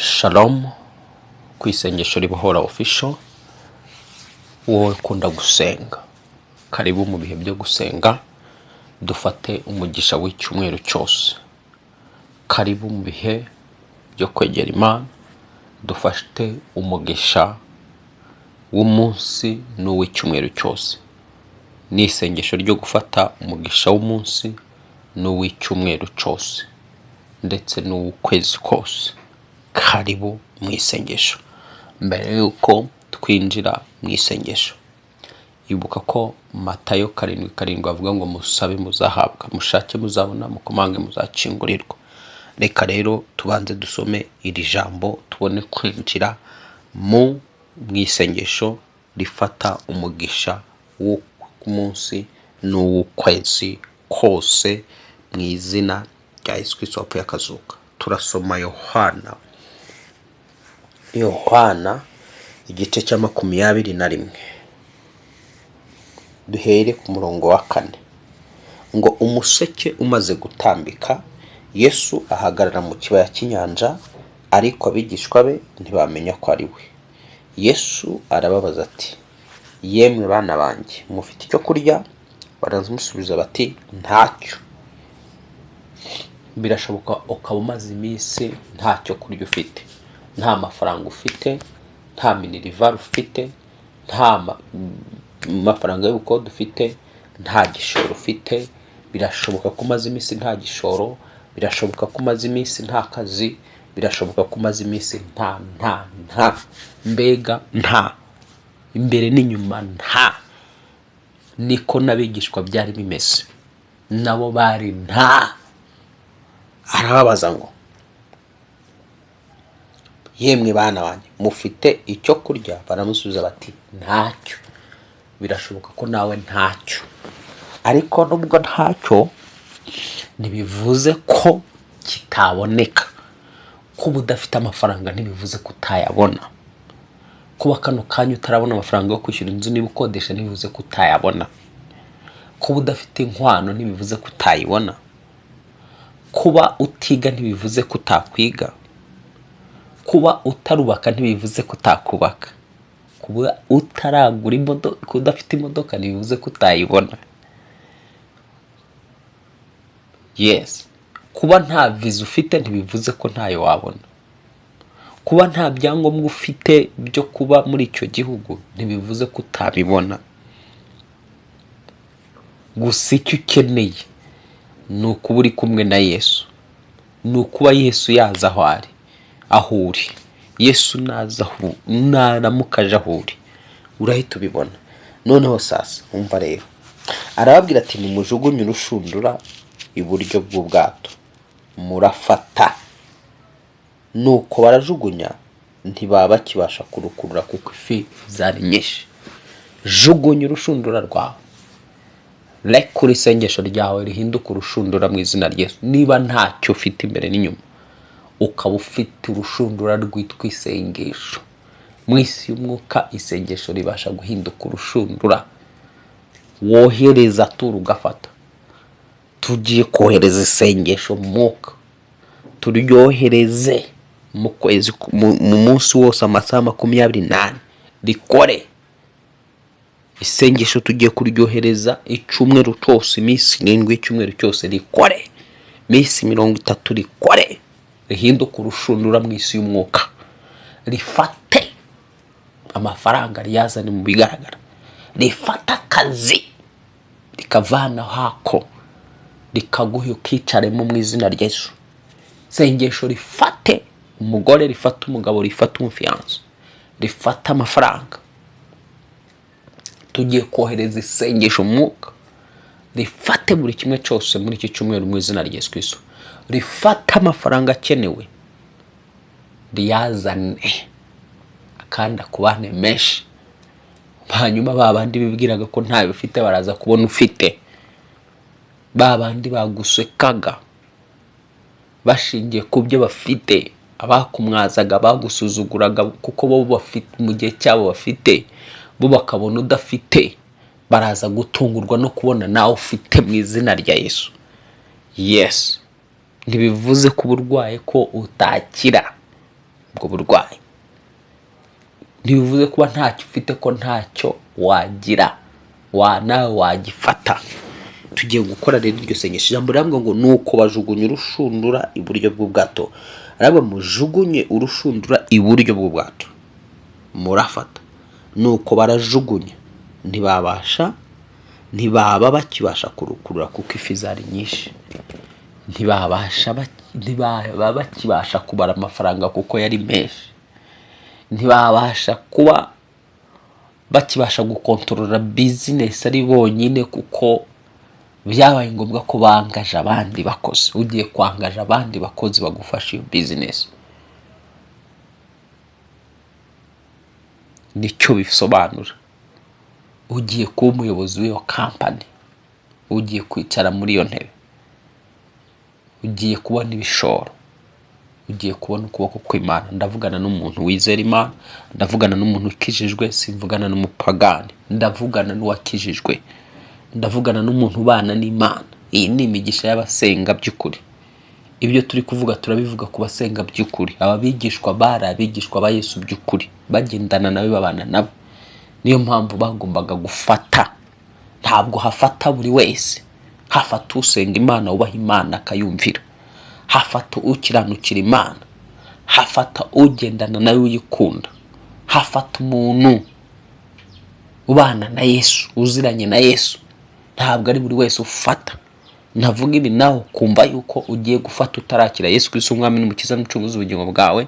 Shalom ku isengesho ribohora official. Wowe ukunda gusenga, karibu mu bihe byo gusenga, dufate umugisha w'icyumweru cyose. Karibu mu bihe byo kwegera Imana, dufate umugisha w'umunsi n'uw'icyumweru cyose. Ni isengesho ryo gufata umugisha w'umunsi n'uw'icyumweru cyose ndetse n'uw'ukwezi kose. Karibu mu isengesho. Mbere y'uko twinjira mu isengesho, ibuka ko Matayo 7:7 avuga ngo: "Musabe muzahabwa, mushake muzabona, mukomange muzakingurirwa." Reka rero tubanze dusome iri jambo, tubone kwinjira mu isengesho rifata umugisha w'umunsi n'uw'ukwezi kose mu izina rya Yesu Kristo wapfuye akazuka. Turasoma Yohana igice cya 21, duhere ku murongo wa 4, ngo: "Umuseke umaze gutambika, Yesu ahagarara mu kibaya cy'inyanja, ariko abigishwa be ntibamenya ko ari we. Yesu arababaza ati: 'Yemwe bana banjye, mufite icyo kurya?' Baramusubiza bati: 'Ntacyo.'" Birashoboka ukaba umaze iminsi ntacyo kurya ufite, nta mafaranga ufite, nta minerval ufite, nta mafaranga y'ubukode ufite, nta gishoro ufite. Birashoboka ko umaze iminsi nta gishoro, birashoboka ko umaze iminsi nta kazi, birashoboka ko umaze iminsi nta nta nta, mbega nta imbere n'inyuma nta. Niko n'abigishwa byari bimeze, nabo bari nta. Arababaza ngo: "Yemwe bana banjye, mufite icyo kurya?" Baramusubiza bati: "Ntacyo." Birashoboka ko nawe ntacyo, ariko nubwo ntacyo ntibivuze ko kitaboneka. Kuba udafite amafaranga ntibivuze ko utayabona. Kuba kano kanya utarabona amafaranga yo kwishyura inzu niba ukodesha ntibivuze ko utayabona. Kuba udafite inkwano ntibivuze ko utayibona. Kuba utiga ntibivuze ko utakwiga. Kuba utarubaka ntibivuze ko utakubaka. Kuba utaragura imodoka, udafite imodoka, ntibivuze ko utayibona. Yes, kuba nta viza ufite ntibivuze ko ntayo wabona. Kuba nta byangombwa ufite byo kuba muri icyo gihugu ntibivuze ko utabibona. Gusa icyo ukeneye ni ukuba uri kumwe na Yesu, ni ukuba Yesu yaza aho ari, aho uri. Yesu naza aho, naramuka aje aho uri, urahita ubibona. Noneho sasa umva rero, arababwira ati: "Nimujugunye urushundura iburyo bw'ubwato, murafata." Nuko barajugunya, ntibaba bakibasha kurukurura kuko ifi zari nyinshi. Jugunya urushundura rwawe, rekura isengesho ryawe rihinduke urushundura mu izina rya Yesu. Niba ntacyo ufite imbere n'inyuma, ukaba ufite urushundura rwitwa isengesho, mu isi y'umwuka isengesho ribasha guhinduka urushundura wohereza tura ugafata. Tugiye kohereza isengesho mu mwuka, turyohereze mu kwezi, mu munsi wose, amasaha 24 rikore. Isengesho tugiye kuryohereza icyumweru cyose, iminsi 7 y'icyumweru cyose rikore, iminsi 30 rikore, rihinduke urushundura mu isi y'umwuka, rifate amafaranga riyazane mu bigaragara, rifate akazi rikavana hako rikaguha ukicaremo mu izina rya Yesu. Isengesho rifate umugore, rifate umugabo, rifate umufiyanso, rifate amafaranga. Tugiye kohereza isengesho mu mwuka rifate buri kimwe cyose muri iki cyumweru mu izina rya Yesu Kristo, rifate amafaranga akenewe riyazane kandi akubane menshi. Hanyuma ba bandi bibwiraga ko ntayo ufite baraza kubona ufite. Ba bandi bagusekaga bashingiye ku byo bafite, abakumwazaga, bagusuzuguraga kuko bo bafite mu gihe cyabo bafite, bo bakabona udafite, baraza gutungurwa no kubona nawe ufite mu izina rya Yesu. Yes, ntibivuze ko uba urwaye ko utakira. Ubwo burwayi ntibivuze kuba ntacyo ufite ko ntacyo wagira, wa nawe wagifata. Tugiye gukora rero iryo sengesho. Ijambo riravuga ngo: "Nuko bajugunya urushundura iburyo bw'ubwato." Aravuga: "Mujugunye urushundura iburyo bw'ubwato, murafata." Nuko barajugunya, ntibabasha, ntibaba bakibasha kurukurura kuko ifi zari nyinshi. Ntibaba bakibasha kubara amafaranga kuko yari menshi. Ntibabasha kuba bakibasha gukontorora business ari bonyine, kuko byabaye ngombwa ko bangaje abandi bakozi. Ugiye kwangaje abandi bakozi bagufasha iyo business, nicyo bisobanura. Ugiye kuba umuyobozi w'iyo company, ugiye kwicara muri iyo ntebe, ugiye kubona ibishoro, ugiye kubona ukuboko kw'Imana. Ndavugana n'umuntu wizera Imana, ndavugana n'umuntu ukijijwe, simvugana n'umupagani. Ndavugana n'uwakijijwe, ndavugana n'umuntu ubana n'Imana. Iyi ni imigisha y'abasenga by'ukuri. Ibyo turi kuvuga turabivuga ku basenga by'ukuri. Aba bigishwa bari abigishwa ba Yesu by'ukuri, bagendana nawe, babana nabo. Niyo mpamvu bagombaga gufata. Ntabwo hafata buri wese, hafata usenga Imana, wubaha Imana akayumvira, hafata ukiranukira Imana, hafata ugendana nawe uyikunda, hafata umuntu ubana na Yesu, uziranye na Yesu. Ntabwo ari buri wese ufata. Navuga ibi nawe ukumva yuko ugiye gufata utarakira Yesu Kristo umwami n'umukiza n'umucunguzi w'ubugingo bwawe.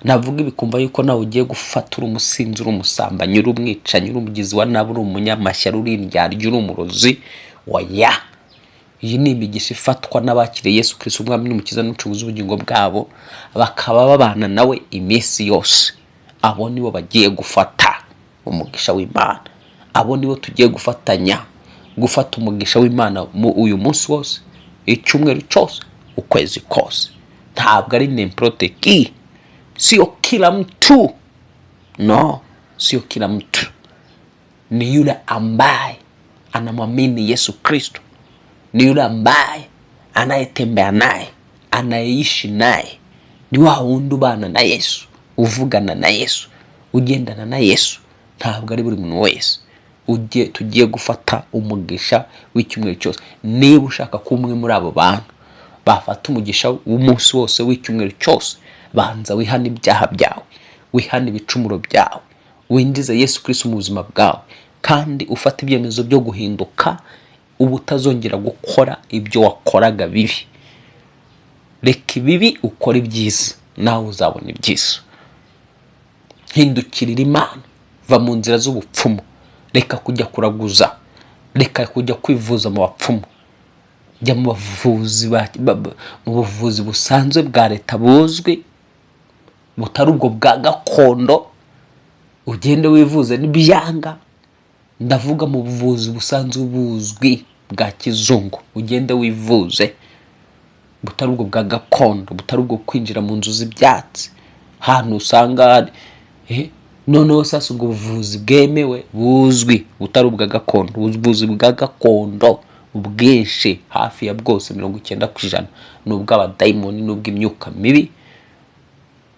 Navuga ibi kumva yuko nawe ugiye gufata uri umusinzi, uri umusambanyi, uri umwicanyi, uri umugizi wa nabi, uri umunyamashyari, uri indyarya, uri umurozi. Oya, iyi ni imigisha ifatwa n'abakiriye Yesu Kristo umwami n'umukiza n'umucunguzi w'ubugingo bwabo, bakaba babana nawe iminsi yose. Abo nibo bagiye gufata umugisha w'Imana. Abo nibo tugiye gufatanya gufata umugisha w'Imana mu uyu munsi wose, icyumweru cyose, ukwezi kose. Ntabwo ari n'importe qui, sio kila mtu, no, sio kila mtu. Ni yule ambaye anamwamini Yesu Kristo, ni yule ambaye anayetembea naye, anayeishi naye, ni wa wundi ubana na Yesu, uvugana na Yesu, ugendana na Yesu. Ntabwo ari buri muntu wese. Ujye tugiye gufata umugisha w'icyumweru cyose. Niba ushaka kuba umwe muri abo bantu bafata umugisha w'umunsi wose, w'icyumweru cyose, banza wihane ibyaha byawe, wihane ibicumuro byawe, winjize Yesu Kristo mu buzima bwawe, kandi ufate ibyemezo byo guhinduka, uba utazongera gukora ibyo wakoraga bibi. Reka ibibi, ukora ibyiza, nawe uzabona ibyiza. Hindukirira Imana, va mu nzira z'ubupfumu, reka kujya kuraguza, reka kujya kwivuza mu bapfumu, jya mu bavuzi mu buvuzi busanzwe bwa leta buzwi, butari ubwo bwa gakondo. Ugende wivuze n'ibyanga. Ndavuga mu buvuzi busanzwe buzwi bwa kizungu, ugende wivuze, butari ubwo bwa gakondo, butari ubwo kwinjira mu nzu z'ibyatsi, ahantu usanga noneho sasa ubwo buvuzi bwemewe buzwi, butari ubwa gakondo. Ubuvuzi bwa gakondo ubwinshi, hafi ya bwose, 90%, ni ubw'abadayimoni n'ubw'imyuka mibi,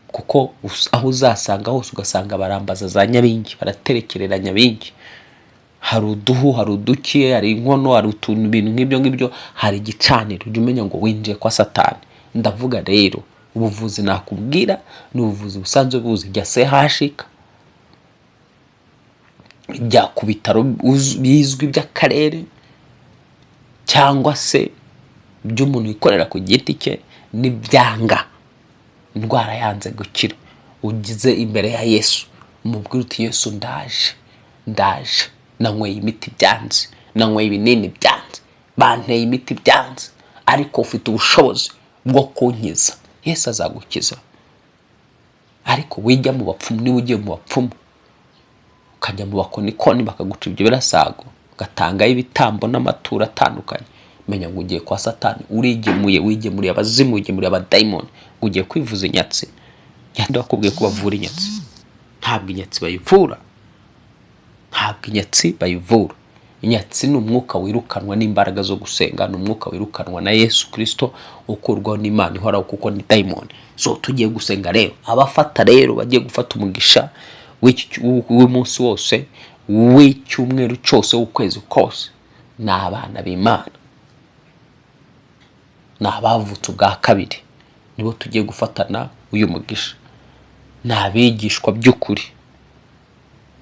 kuko aho uzasanga hose ugasanga barambaza za nyabingi, baraterekerera nyabingi, hari uduhu, hari uduki, hari inkono, hari utuntu, ibintu nk'ibyo ngibyo, hari igicaniro. Ujya umenya ngo winjiye kwa Satani. Ndavuga rero ubuvuzi nakubwira ni ubuvuzi busanzwe buzi. Jya sehashika, jya ku bitaro bizwi by'akarere cyangwa se by'umuntu wikorera ku giti cye. Nibyanga, indwara yanze gukira, ugize imbere ya Yesu, umubwire uti: "Yesu, ndaje, ndaje, nanyweye imiti byanze, nanyweye ibinini byanze, banteye imiti byanze, ariko ufite ubushobozi bwo kunkiza." Yesu azagukiza. Ariko wijya mu bapfumu. Niba ugiye mu bapfumu, ukajya mu bakonikoni, bakaguca ibyo birasago, ugatangayo ibitambo n'amaturo atandukanye, menya ngo ugiye kwa Satani, urigemuye, wigemuriye abazimu, wigemuriye abadayimoni. Ngo ugiye kwivuza inyatsi? Nyanda bakubwiye ko bavura inyatsi? Ntabwo inyatsi bayivura, ntabwo inyatsi bayivura. Inyatsi ni umwuka wirukanwa n'imbaraga zo gusenga, ni umwuka wirukanwa na Yesu Kirisito, ukurwaho n'Imana ihoraho, kuko ni dayimoni. So tugiye gusenga rero. Abafata rero bagiye gufata umugisha w'umunsi wose, w'icyumweru cyose, w'ukwezi kose, ni abana b'Imana, ni abavutse ubwa kabiri, nibo tugiye gufatana uyu mugisha. Ni abigishwa by'ukuri,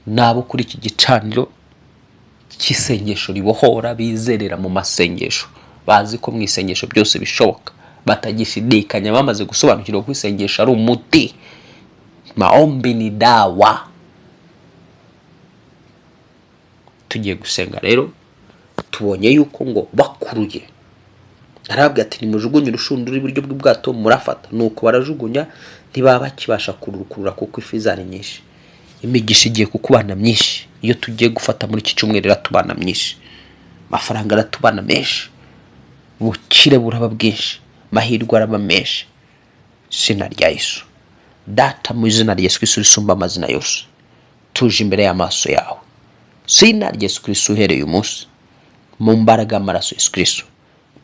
ni abo kuri iki gicaniro cy'isengesho ribohora, bizerera mu masengesho, bazi ko mu isengesho byose bishoboka, batagishidikanya, bamaze gusobanukirwa ko isengesho ari umuti. Maombi ni dawa. Tugiye gusenga rero. Tubonye yuko ngo bakuruye, arababwira ati: "Nimujugunye urushundura iburyo bw'ubwato, murafata." Nuko barajugunya, ntibaba bakibasha kurukurura kuko ifi zari nyinshi. Imigisha igiye kukubana myinshi. Iyo tugiye gufata muri iki cyumweru iratubana myinshi, amafaranga aratubana menshi, ubukire buraba bwinshi, amahirwe araba menshi. Izina rya Yesu. Data, mu izina rya Yesu Kristo risumba amazina yose, tuje imbere y'amaso yawe. Izina rya Yesu Kristo, uhereye umunsi, mu mbaraga y'amaraso Yesu Kristo,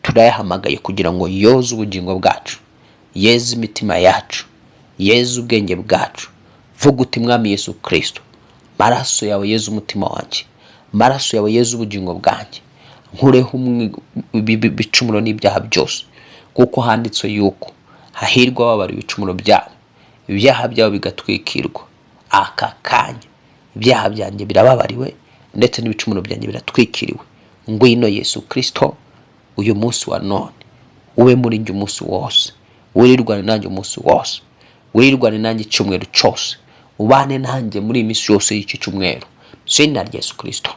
turayahamagaye kugira ngo yoze ubugingo bwacu, yeze imitima yacu, yeze ubwenge bwacu. Vuga uti: "Mwami Yesu Kristo, maraso yawe yeze umutima wanjye, maraso yawe yeze ubugingo bwanjye, nkureho ibicumuro n'ibyaha byose, kuko handitswe yuko hahirwa ababara ibicumuro byabo, ibyaha byabo bigatwikirwa." Aka kanya ibyaha byanjye birababariwe, ndetse n'ibicumuro byanjye biratwikiriwe. Ngwino Yesu Kristo, uyu munsi wa none ube muri njye umunsi wose, wirirwane nanjye umunsi wose, wirirwane nanjye icyumweru cyose, ubane nanjye muri iyi minsi yose y'iki cyumweru. Izina rya Yesu Kristo,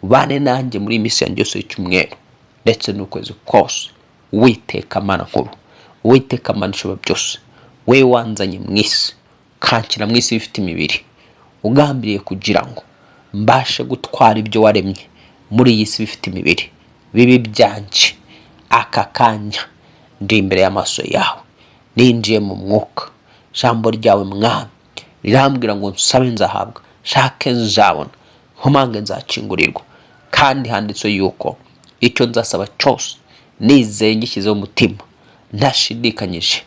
ubane nanjye muri iyi minsi yanjye yose y'icyumweru ndetse n'ukwezi kose. Uwiteka Mana nkuru, Uwiteka Mana ishobora byose, we wanzanye mu isi, ukanshyira mu isi ifite imibiri, ugambiriye kugira ngo mbashe gutwara ibyo waremye muri iyi si bifite imibiri, bibi byanjye. Aka kanya ndi imbere y'amaso yawe, ninjiye mu mwuka. Ijambo ryawe, Mwami, rirambwira ngo nsabe nzahabwa, nshake nzabona, nkomange nzakingurirwa. Kandi handitswe yuko icyo nzasaba cyose nizeye, ngishyizeho umutima, ntashidikanyije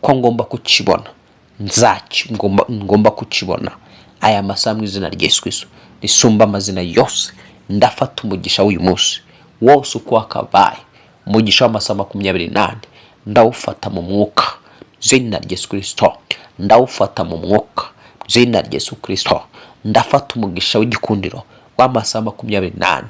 ko ngomba kukibona, ngomba kukibona. Aya masaha, mu izina rya Yesu Kristo risumba amazina yose, ndafata umugisha w'uyu munsi wose uko wakabaye, umugisha w'amasaha 24, ndawufata mu mwuka. Izina rya Yesu Kristo, ndawufata mu mwuka. Izina rya Yesu Kristo, ndafata umugisha w'igikundiro w'amasaha 24.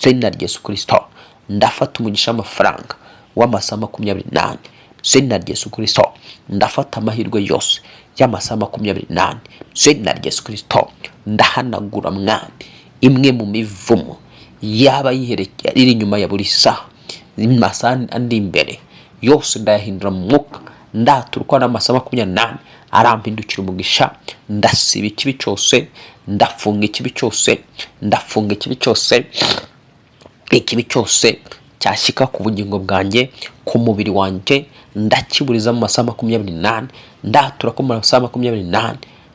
Izina rya Yesu Kristo, ndafata umugisha w'amafaranga w'amasaha 24. Izina rya Yesu Kristo, ndafata amahirwe yose y'amasaha 24. Izina rya Yesu Kristo, ndahanagura, Mwami, imwe mu mivumo yaba yiherekeye, iri inyuma ya buri saha, amasaha andi imbere yose ndayahindura mu mwuka. Ndaturukwa n'amasaha 24 arampindukira umugisha. Ndasiba ikibi cyose, ndafunga ikibi cyose, ndafunga ikibi cyose. Ikibi cyose cyashyika ku bugingo bwanjye, ku mubiri wanjye, ndakiburiza mu masaha 24. Ndatura ko mu masaha 24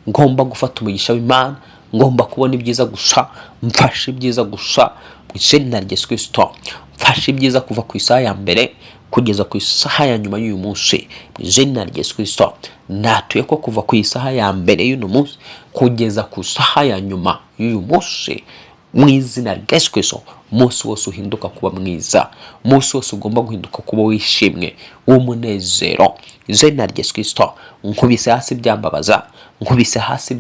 ngomba gufata umugisha w'Imana, ngomba kubona ibyiza gusa, mfashe ibyiza gusa. Mu izina rya Yesu Kristo, mfashe ibyiza kuva ku isaha ya mbere kugeza ku isaha ya nyuma y'uyu munsi. Mu izina rya Yesu Kristo, natuye ko kuva ku isaha ya mbere y'uno munsi kugeza ku isaha ya nyuma y'uyu munsi, mu izina rya Yesu Kristo, umunsi wose uhinduka kuba mwiza, umunsi wose ugomba guhinduka kuba wishimwe, w'umunezero. Izina rya Yesu Kristo, nkubise hasi ibyambabaza, nkubise hasi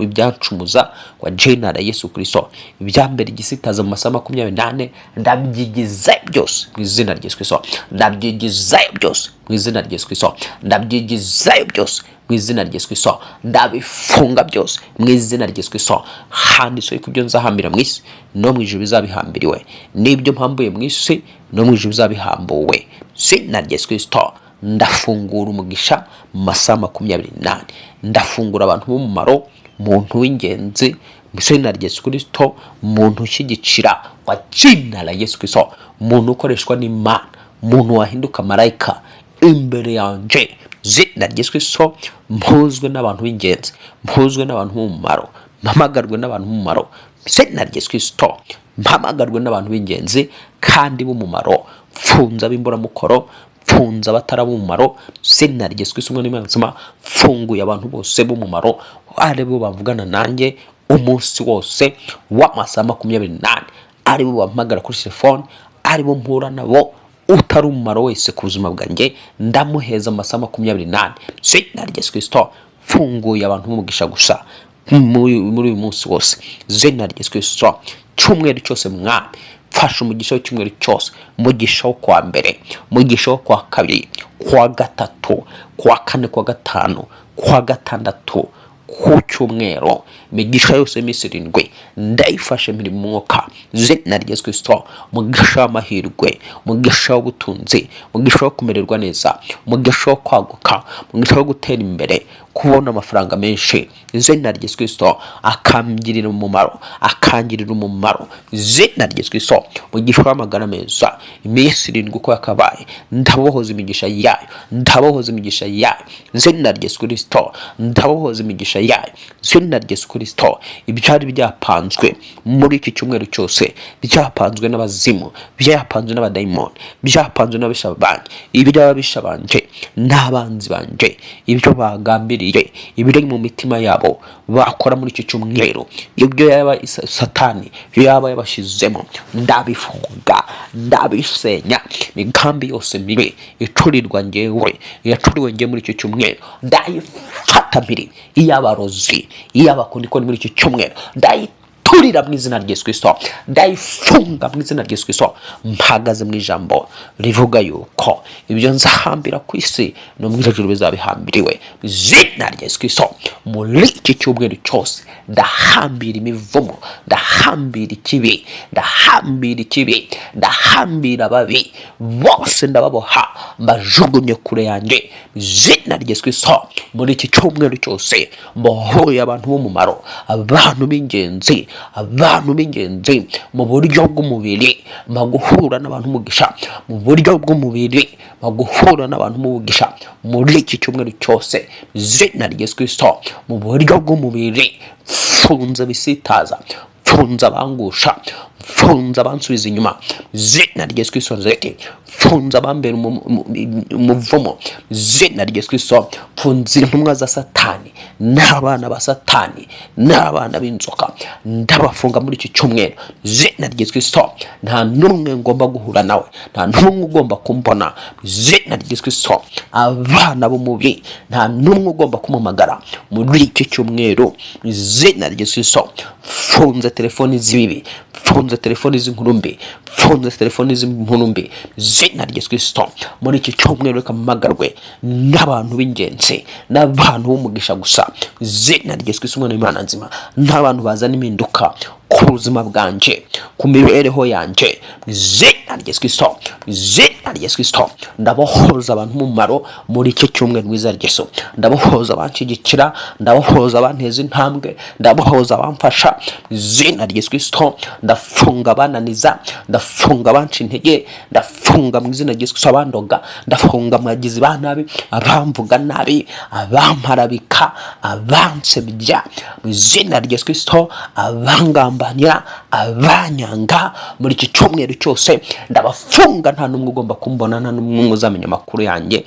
ibyancumuza kwa jina la Yesu Kristo. Ibyambere igisitaza mu masaha 24, ndabyigizayo byose mu izina rya Yesu Kristo. Ndabyigizayo byose mu izina rya Yesu Kristo. Ndabyigizayo byose mu izina rya Yesu Kristo. Ndabifunga byose mu izina rya Yesu Kristo. Handitswe ko ibyo nzahambira mu isi, no mu ijuru bizabihambiriwe, n'ibyo mpambuye mu isi, no mu ijuru bizabihambuwe. Izina rya Yesu Kristo, ndafungura umugisha mu masaha 24. Ndafungura abantu b'umumaro, umuntu w'ingenzi mu izina rya Yesu Kristo, umuntu ushyigikira wa jina la Yesu Kristo, umuntu ukoreshwa n'Imana, umuntu wahinduka marayika imbere yanjye. Izina rya Yesu Kristo, mpuzwe n'abantu b'ingenzi, mpuzwe n'abantu b'umumaro, mpamagarwe n'abantu b'umumaro, Izina rya Yesu Kristo, mpamagarwe n'abantu b'ingenzi kandi b'umumaro. Mfunze ab'imburamukoro, mfunze abatari ab'umumaro. Izina rya Yesu Kristo, Umwana w'Imana nzima, mfunguye abantu bose b'umumaro, ari bo bavugana nanjye umunsi wose w'amasaha 24, ari bo bampamagara kuri telefone, ari bo mpura nabo. Utari umumaro wese ku buzima bwanjye ndamuheza amasaha 24. Izina rya Yesu Kristo, mfunguye abantu b'umugisha gusa muri uyu munsi wose. Izina rya Yesu Kristo, cyumweru cyose, Mwami, mfashe umugisha w'icyumweru cyose, umugisha wo kwa mbere, umugisha wo kwa kabiri, kwa gatatu, kwa kane, kwa gatanu, kwa gatandatu, ku cyumweru, imigisha yose y'iminsi 7 ndayifashe mpiri mu mwuka. Izina rya Yesu Kristo, umugisha w'amahirwe, umugisha w'ubutunzi, umugisha wo kumererwa neza, umugisha wo kwaguka, umugisha wo gutera imbere, kubona amafaranga menshi. Izina rya Yesu Kristo, akangirira umumaro, akangirira umumaro. Izina rya Yesu Kristo, umugisha w'amagara meza, iminsi 7 uko yakabaye, ndabohoza imigisha yayo, ndabohoza imigisha yayo. Izina rya Yesu Kristo, ndabohoza imigisha yayo. Izina rya Yesu Kristo, ibyari byapanzwe muri iki cyumweru cyose, byapanzwe n'abazimu, byapanzwe n'abadayimoni, byapanzwe n'ababisha banjye, iby'ababisha banje n'abanzi banje, ibyo bagambiriye, ibiri mu mitima yabo bakora muri iki cyumweru, ibyo yaba Satani, ibyo yaba yabashyizemo, ndabifunga, ndabisenya. Imigambi yose mibi icurirwa njyewe, yacuriwe njye muri icyo cyumweru, ndayifata mpiri. Iy'abarozi, iy'abakonikoni muri iki cyumweru, ndayiturira mu izina rya Yesu Kristo, ndayifunga mu izina rya Yesu Kristo. Mpagaze mu ijambo rivuga yuko ibyo nzahambira ku isi no mu ijuru bizabihambiriwe. Mu izina rya Yesu Kristo, muri iki cyumweru cyose ndahambira imivumo, ndahambira ikibi, ndahambira ikibi, ndahambira ababi bose, ndababoha, mbajugunye kure yanjye. Mu izina rya Yesu Kristo, muri iki cyumweru cyose mbohoye abantu b'umumaro, abantu b'ingenzi, abantu b'ingenzi mu buryo bw'umubiri, guhura n'abantu umugisha mu buryo bw'umubiri, guhura n'abantu umugisha muri iki cyumweru cyose. Mu izina rya Yesu Kristo, mu buryo bw'umubiri, mfunze bisitaza, mfunze abangusha, mfunze abansubiza inyuma. Izina rya Yesu Kristo Nazareti, mfunze abambera umuvumo. Izina rya Yesu Kristo, mfunze intumwa za Satani n'abana ba Satani n'abana b'inzoka, ndabafunga muri iki cyumweru. Izina rya Yesu Kristo, nta n'umwe ngomba guhura nawe, nta n'umwe ugomba kumbona. Izina rya Yesu Kristo, abana b'umubi nta n'umwe ugomba kumpamagara muri iki cyumweru. Izina rya Yesu Kristo, mfunze telefoni z'ibibi, mfunze telefoni z'inkuru mbi, mfunze telefoni z'inkuru mbi. Izina rya Yesu Kristo, muri iki cyumweru reka mpamagarwe n'abantu b'ingenzi, n'abantu b'umugisha gusa. Izina rya Yesu Kristo, Umwana w'Imana nzima, n'abantu bazana impinduka ku buzima bwanjye, ku mibereho yanjye. Izina rya Yesu Kristo, izina rya Yesu Kristo, ndabohoza abantu umumaro muri icyo cyumweru mu izina rya Yesu. Ndabohoza abanshyigikira, ndabohoza abanteza intambwe, ndabohoza abamfasha. Izina rya Yesu Kristo, ndafunga abananiza, ndafunga abanca intege, ndafunga mu izina rya Yesu Kristo abandoga, ndafunga abagizi ba nabi, abamvuga nabi, abamparabika, abansebya. Mu izina rya Yesu Kristo, abangambanira, abanyanga, muri iki cyumweru cyose ndabafunga. Nta n'umwe ugomba kumbona, nta n'umwe uzamenya amakuru yanjye.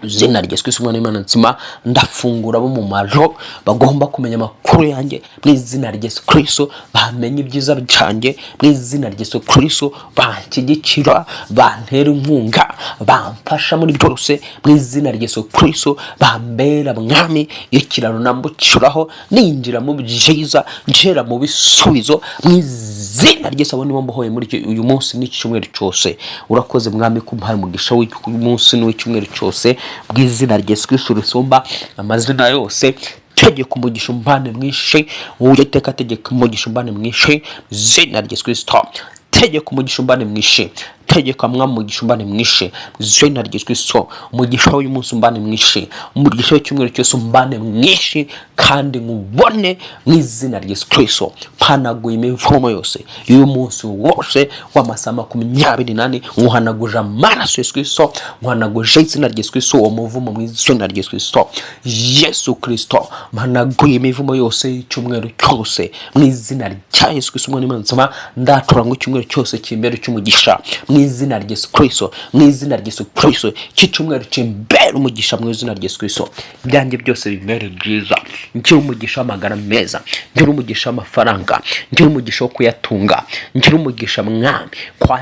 Izina rya Yesu Kristo, Umwana w'Imana nzima, ndafungura b'umumaro bagomba kumenya amakuru yanjye. Mu izina rya Yesu Kristo, bamenye ibyiza byanjye. Mu izina rya Yesu Kristo, banshyigikira, bantera inkunga, bamfasha muri byose. Mu izina rya Yesu Kristo, bambera, Mwami, ikiraro nambukiraho ninjira mu byiza, ngera mu bisubizo. Mu izina rya Yesu, abo nibo mbohoye muri uyu munsi n'iki cyumweru cyose. Urakoze, Mwami, ko umpaye umugisha w'umunsi n'uw'icyumweru cyose. Bw'izina rya Yesu Kristo risumba amazina yose, tegeka umugisha umbane mwinshi. Uwiteka, tegeka umugisha umbane mwinshi. Izina rya Yesu Kristo, tegeka umugisha umbane mwinshi. Tegeka, mwami, umugisha umbane mwinshi mu izina rya Yesu Kristo. Umugisha w'uyu munsi umbane mwinshi, umugisha w'icyumweru cyose umbane mwinshi kandi nkubone mu izina rya Yesu Kristo. Mpanaguye imivumo yose y'uyu munsi wose w'amasaha 24, nkuhanaguje amaraso Yesu Kristo, nkuhanaguje izina rya Yesu Kristo, uwo muvumo mu izina rya Yesu Kristo. Yesu Kristo, mpanaguye imivumo yose y'icyumweru cyose mu izina rya Yesu Kristo, umwana w'Imana nzima. Ndatura ngo icyumweru cyose kimbere cy'umugisha mu izina rya Yesu Kristo, mu izina rya Yesu Kristo. Iki cyumweru kimbere umugisha mu izina rya Yesu Kristo. Ibyanjye byose bimere byiza, ngire umugisha w'amagara meza, ngire umugisha w'amafaranga, ngire umugisha wo kuyatunga, ngire umugisha, mwami, kwa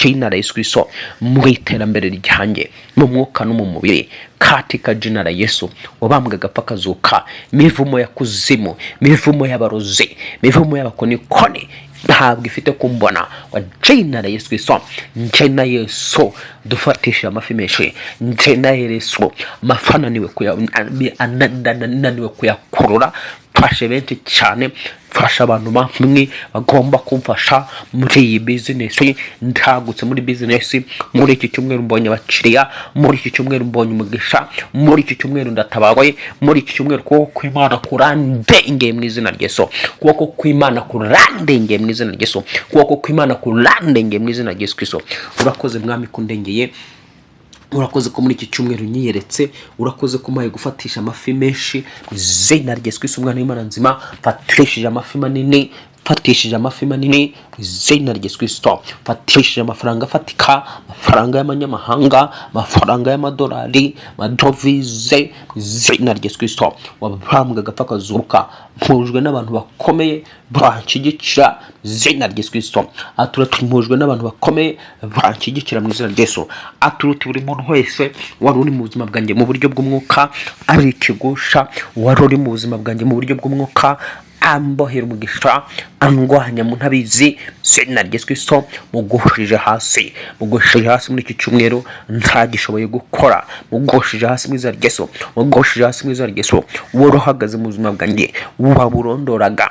jina la Yesu Kristo, mu iterambere ryanjye mu mwuka no mu mubiri, katika jina la Yesu wabambwe agapfa akazuka. Imivumo ya kuzimu, imivumo y'abarozi, imivumo y'abakonikoni ntabwo ifite kumbona wa jina la Yesu Kristo. Nje na Yesu dufatisha amafi menshi, nje na Yesu amafi ananiwe kuyakurura. Mfashe benshi cyane, mfasha abantu bamwe bagomba kumfasha muri iyi bizinesi. Ndagutse muri bizinesi muri iki cyumweru, mbonye abakiriya muri iki cyumweru, mbonye umugisha muri iki cyumweru, ndatabawe muri iki cyumweru. Ukuboko kw'Imana kurandengeye mu izina rya Yesu, ukuboko kw'Imana kurandengeye mu izina rya Yesu, ukuboko kw'Imana kurandengeye mu izina rya Yesu Kristo. Urakoze, mwami, kundengeye. Urakoze ko muri iki cyumweru nyiyeretse. Urakoze ko umpaye gufatisha amafi menshi mu izina rya Yesu Kristo, umwana w'Imana nzima. Mfatishije amafi manini, mfatishije amafi manini mu izina rya Yesu Kristo. Mfatishije amafaranga afatika, amafaranga y'amanyamahanga, amafaranga y'amadolari, amadovize mu izina rya Yesu Kristo wabambwe agapfa akazuka. Mpujwe n'abantu bakomeye banshyigikira mu izina rya Yesu Kristo. Atura mpujwe n'abantu bakomeye banshyigikira mu izina rya Yesu. Aturuta buri muntu wese wari uri mu buzima bwanjye mu buryo bw'umwuka ari ikigusha, wari uri mu buzima bwanjye mu buryo bw'umwuka ambohera umugisha, andwanya mu ntabizi, izina rya Yesu Kristo mugushije hasi, mugushije hasi muri iki cyumweru, ntagishoboye gukora. Mugushije hasi mu izina rya Yesu, mugushije hasi mu izina rya Yesu. Wari uhagaze mu buzima bwanjye, waburondoraga,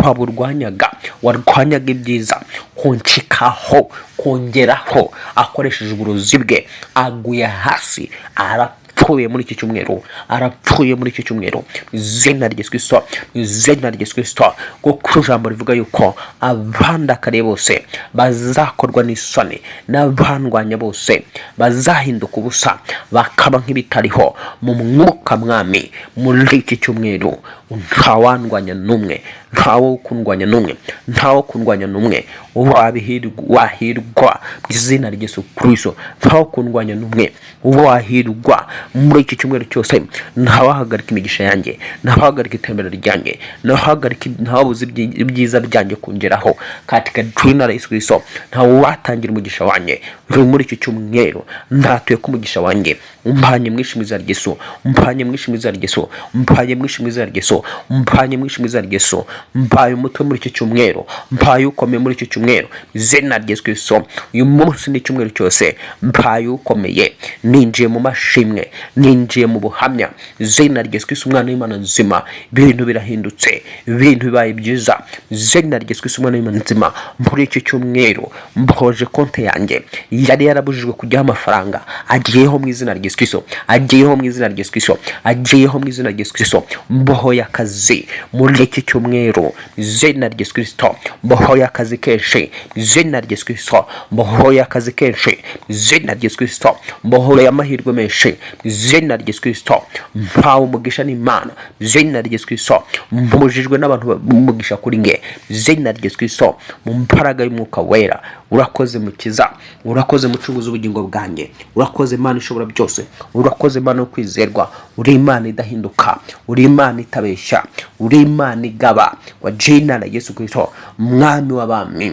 waburwanyaga, warwanyaga ibyiza kunshikaho, kongeraho akoresheje uburozi bwe, aguye hasi, arapfuye muri iki cyumweru, arapfuye muri iki cyumweru mu izina rya Yesu Kristo, mu izina rya Yesu Kristo. Kuko ijambo rivuga yuko abandakariye bose bazakorwa n'isoni, n'abandwanya bose bazahinduka ubusa, bakaba nk'ibitariho mu mwuka. Mwami, muri iki cyumweru ntawandwanya n'umwe, ntawo kundwanya n'umwe, ntawo kundwanya n'umwe. Wabihirwa, wahirwa mu izina rya Yesu Kristo. Ntawo kundwanya n'umwe, wahirwa muri iki cyumweru cyose. Ntawahagarika imigisha yanjye, ntawahagarika iterambere ryanjye, ntawahagarika, ntawabuza ibyiza byanjye kongeraho katika jina la Yesu Kristo. Ntawatangira umugisha wanjye uri muri iki cyumweru. Ndatuye ko umugisha wanjye umbanye mwinshi mu izina rya Yesu, umbanye mwinshi mu izina rya Yesu, umbanye mwinshi mu izina rya Yesu, umbanye mwinshi mu izina rya Yesu. Mbaye umutwe muri iki cyumweru, mbaye ukomeye muri iki cyumweru, izina rya Yesu Kristo. Uyu munsi n'icyumweru cyose mbaye ukomeye, ninjiye mu mashimwe, ninjiye mu buhamya, izina rya Yesu Kristo, umwana w'Imana nzima. Ibintu birahindutse, ibintu bibaye byiza, izina rya Yesu Kristo, umwana w'Imana nzima. Muri iki cyumweru mbohoje konti yanjye yari yarabujijwe kujyaho amafaranga, agiyeho mu izina rya Yesu Kristo, agiyeho mu izina rya Yesu Kristo, agiyeho mu izina rya Yesu Kristo. Mbohoye akazi muri iki cyumweru, izina rya Yesu Kristo. Mbohoye akazi kenshi, izina rya Yesu Kristo. Mbohoye akazi kenshi, izina rya Yesu Kristo. Mbohoye amahirwe menshi, izina rya Yesu Kristo. Mpawe umugisha n'Imana, izina rya Yesu Kristo. Mpujijwe n'abantu umugisha kuri nge, izina rya Yesu Kristo, mu mbaraga y'Umwuka Wera. Urakoze, Mukiza. Urakoze, Mucunguzi ubugingo bwanjye. Urakoze, Imana ishobora byose. Urakoze, Imana yo kwizerwa. Uri Imana idahinduka, uri Imana itabeshya, uri Imana igaba, wa jina la Yesu Kristo, Mwami w'abami.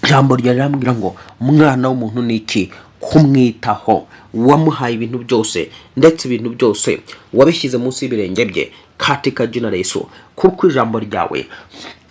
Ijambo ryawe rirambwira ngo umwana w'umuntu ni iki kumwitaho? Wamuhaye ibintu byose, ndetse ibintu byose wabishyize munsi y'ibirenge bye, katika jina la Yesu. Kuko ijambo ryawe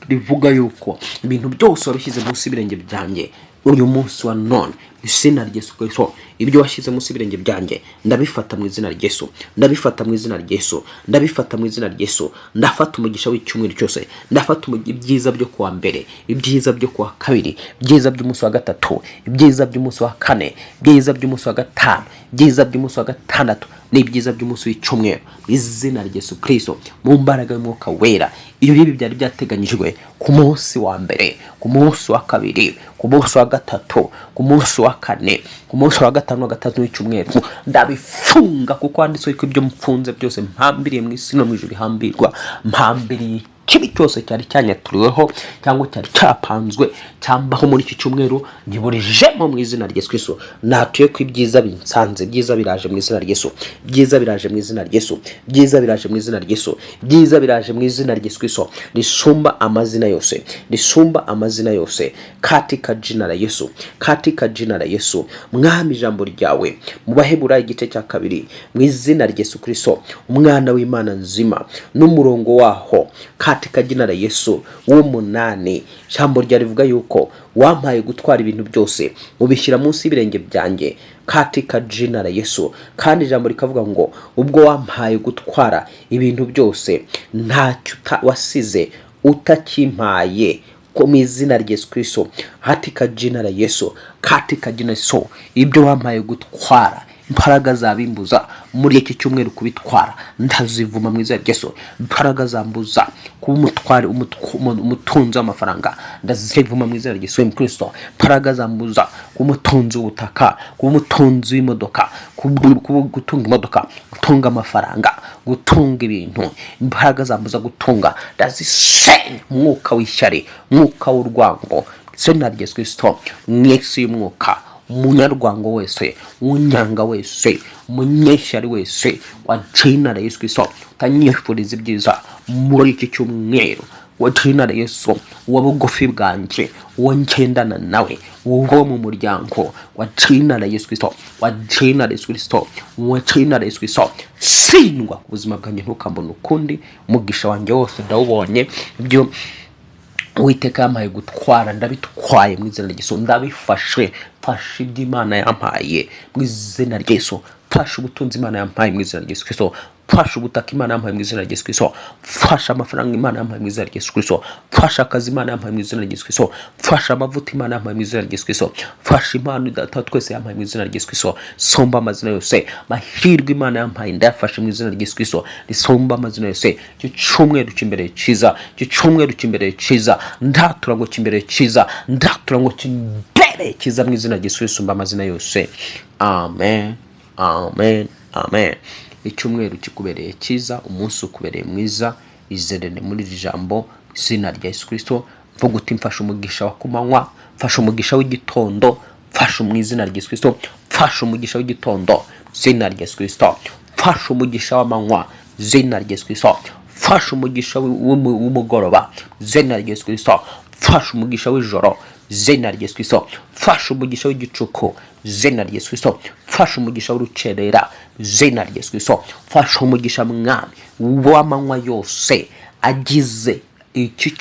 rivuga yuko ibintu byose wabishyize munsi y'ibirenge byanjye, uyu munsi wa none Izina rya Yesu Kristo, ibyo washyize munsi y'ibirenge byanjye ndabifata mu izina rya Yesu, ndabifata mu izina rya Yesu, ndabifata mu izina rya Yesu. Ndafata umugisha w'icyumweru cyose, ndafata ibyiza byo kuwa mbere, ibyiza byo kuwa kabiri, ibyiza by'umunsi wa gatatu, ibyiza by'umunsi wa kane, ibyiza by'umunsi wa gatanu, ibyiza by'umunsi wa gatandatu n'ibyiza by'umunsi w'icyumweru, mu izina rya Yesu Kristo, mu mbaraga y'Umwuka Wera. Iyo bibi byari byateganyijwe ku munsi wa mbere, ku munsi wa kabiri, ku munsi wa gatatu, ku munsi wa kane, ku munsi wa gatanu, wa gatatu w'icyumweru, ndabifunga, kuko handitswe ko ibyo mfunze byose mpambiriye mu isi no mu ijuru bihambirwa. Mpambiriye ikibi cyose cyari cyanyaturiweho cyangwa cyari cyapanzwe cyambaho muri iki cyumweru, ntiburijemo mu izina rya Yesu Kristo. Natuye ko ibyiza binsanze, ibyiza biraje mu izina rya Yesu, ibyiza biraje mu izina rya Yesu, ibyiza biraje mu izina rya Yesu, ibyiza biraje mu izina rya Yesu Kristo risumba amazina yose, risumba amazina yose, katika jina la Yesu, katika jina la Yesu. Mwami, ijambo ryawe mu Baheburayo igice cya 2, mu izina rya Yesu Kristo umwana w'Imana nzima, n'umurongo waho, katika jina la Yesu, w'8, ijambo ryawe rivuga yuko wampaye gutwara ibintu byose ubishyira munsi y'ibirenge byanjye, katika jina la Yesu. Kandi ijambo rikavuga ngo ubwo wampaye gutwara ibintu byose, ntacyo wasize utakimpaye, ko mu izina rya Yesu Kristo, katika jina la Yesu, katika jina Yesu, ibyo wampaye gutwara, imbaraga zabimbuza muri iki cyumweru kubitwara ndazivuma mu izina rya Yesu. Imbaraga zambuza kuba umutware, umutunzi w'amafaranga, ndazivuma mu izina rya Yesu Kristo. Imbaraga zambuza kuba umutunzi w'ubutaka, kuba umutunzi w'imodoka, gutunga imodoka, gutunga amafaranga, gutunga ibintu, imbaraga zambuza gutunga ndazisenya. Umwuka w'ishyari, umwuka w'urwango, izina rya Yesu Kristo, mu isi y'umwuka, umunyarwango wese, unyanga wese, umunyeshyari wese wa jina la Yesu Kristo utanyifuriza ibyiza muri iki cyumweru, wa jina la Yesu, wa bugufi bwanjye, uwo ngendana nawe, uwo mu muryango, wa jina la Yesu Kristo, wa jina la Yesu Kristo, wa jina la Yesu Kristo, sindwa ku buzima bwanjye, ntukambone ukundi. Umugisha wanjye wose ndawubonye, ibyo Uwiteka yampaye gutwara ndabitwaye mu izina rya Yesu. Ndabifashe, mfashe ibyo Imana yampaye mu izina rya Yesu. Mfashe ubutunzi Imana yampaye mu izina rya Yesu Kristo. Mfashe ubutaka Imana yampaye mu izina rya Yesu Kristo. Mfashe amafaranga Imana yampaye mu izina rya Yesu Kristo. Mfashe akazi Imana yampaye mu izina rya Yesu Kristo. Mfashe amavuta Imana yampaye mu izina rya Yesu Kristo. Mfashe impano Data twese yampaye mu izina rya Yesu Kristo risumba amazina yose. Amahirwe Imana yampaye ndayafashe mu izina rya Yesu Kristo risumba amazina yose. Icyo cyumweru cy'imbere cyiza, icyo cyumweru cy'imbere cyiza, ndatura ngo cy'imbere cyiza, ndatura ngo cy'imbere cyiza mu izina rya Yesu risumba amazina yose. Amen, amen, amen. Icyumweru kikubereye cyiza, umunsi ukubereye mwiza. Izerere muri iri jambo, izina rya Yesu Kristo. Mvuga uti: "Mfashe umugisha wa kumanywa, mfashe umugisha w'igitondo, mfashe mu izina rya Yesu Kristo, mfashe umugisha w'igitondo, izina rya Yesu Kristo, mfashe umugisha w'amanywa, izina rya Yesu Kristo, mfashe umugisha w'umugoroba, izina rya Yesu Kristo, mfashe umugisha w'ijoro, izina rya Yesu Kristo, mfashe umugisha w'igicuku, izina rya Yesu Kristo, mfashe umugisha w'urukerera, izina rya Yesu Kristo, mfashe umugisha, Mwami, w'amanywa yose agize iki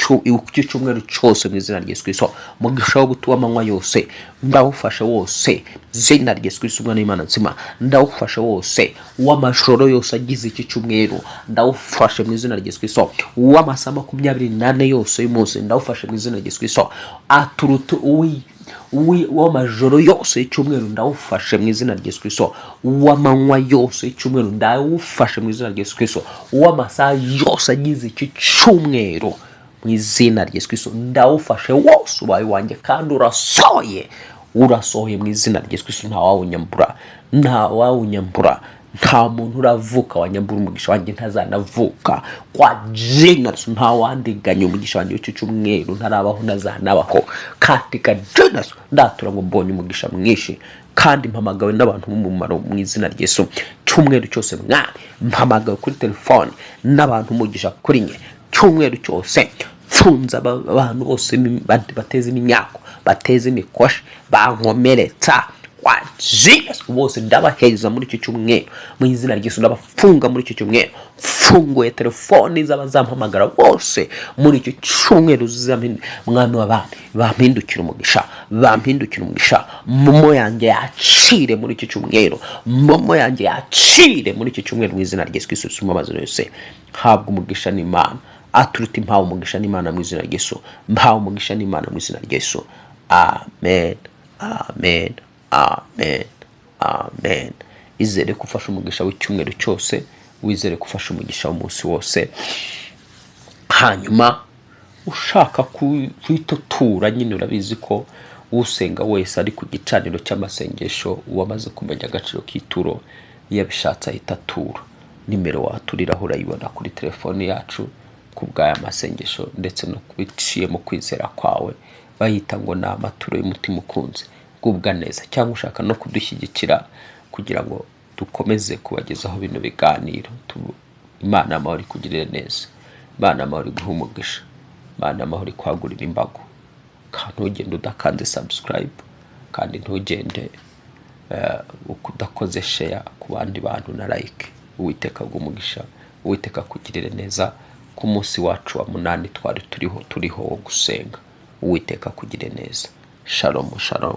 cyumweru cyose mu izina rya Yesu Kristo. Umugisha w'amanywa yose ndawufashe wose, izina rya Yesu Kristo umwana w'Imana nzima, ndawufashe wose. W'amajoro yose agize iki cyumweru ndawufashe mu izina rya Yesu Kristo. W'amasaha 24 yose y'umunsi ndawufashe mu izina rya Yesu Kristo. Aturuta w'amajoro yose y'icyumweru ndawufashe mu izina rya Yesu Kristo. Uw'amanywa yose y'icyumweru ndawufashe mu izina rya Yesu Kristo. Uw'amasaha yose agize iki cyumweru mu izina rya Yesu Kristo ndawufashe wose, ubaye wanjye kandi urasohoye, urasohoye mu izina rya Yesu Kristo. Ntawawunyambura, ntawawunyambura, nta muntu uravuka wanyambura umugisha wanjye, ntazanavuka kwa jina Yesu. Ntawandiganya umugisha wanjye w'icyo cyumweru, ntarabaho, ntazanabaho, katika jina Yesu. Ndatura ngo mbonye umugisha mwinshi kandi mpamagawe n'abantu b'umumaro mu izina rya Yesu. Cyumweru cyose, Mwami, mpamagawe kuri telefone n'abantu, umugisha kuri nye cyumweru cyose. Mfunze abantu bose bateza imyako, bateza imikoshi, bankomeretsa Kwa Jesus, bose ndabaheza muri icyo cyumweru mu izina rya Yesu. Ndabafunga muri icyo cyumweru. Mfunguye telefoni z'abazampamagara bose muri icyo cyumweru. Mwami w'abami, bampindukira umugisha, bampindukira umugisha. MoMo yanjye yakire muri icyo cyumweru, MoMo yanjye yakire muri icyo cyumweru mu izina rya Yesu Kristo. Umubazo yose habwa umugisha n'Imana aturuta. Mpawe umugisha n'Imana mu izina rya Yesu. Mpawe umugisha n'Imana mu izina rya Yesu. Amen, amen, amen, amen. Izere ko ufashe umugisha w'icyumweru cyose, wizere ko ufashe umugisha w'umunsi wose. Hanyuma ushaka guhita utura nyine, urabizi ko usenga wese ari ku gicaniro cy'amasengesho, uwamaze kumenya agaciro k'ituro, iyo abishatse ahita atura. Nimero waturiraho urayibona kuri telefoni yacu. Ku bw'aya masengesho ndetse no kubiciye mu kwizera kwawe, bayita ngo ni amaturo y'umutima ukunze. Gubwa neza, cyangwa ushaka no kudushyigikira kugira ngo dukomeze kubagezaho bino biganiro. Imana amahoro ikugirire neza, Imana amahoro iguhe umugisha, Imana amahoro ikwagurira imbago. Kandi ntugende udakanze subscribe, kandi ntugende udakoze share ku bandi bantu na like. Uwiteka umugisha, Uwiteka akugirire neza. Ku munsi wacu wa munani twari turiho wo gusenga, Uwiteka akugire neza. Shalom, shalom.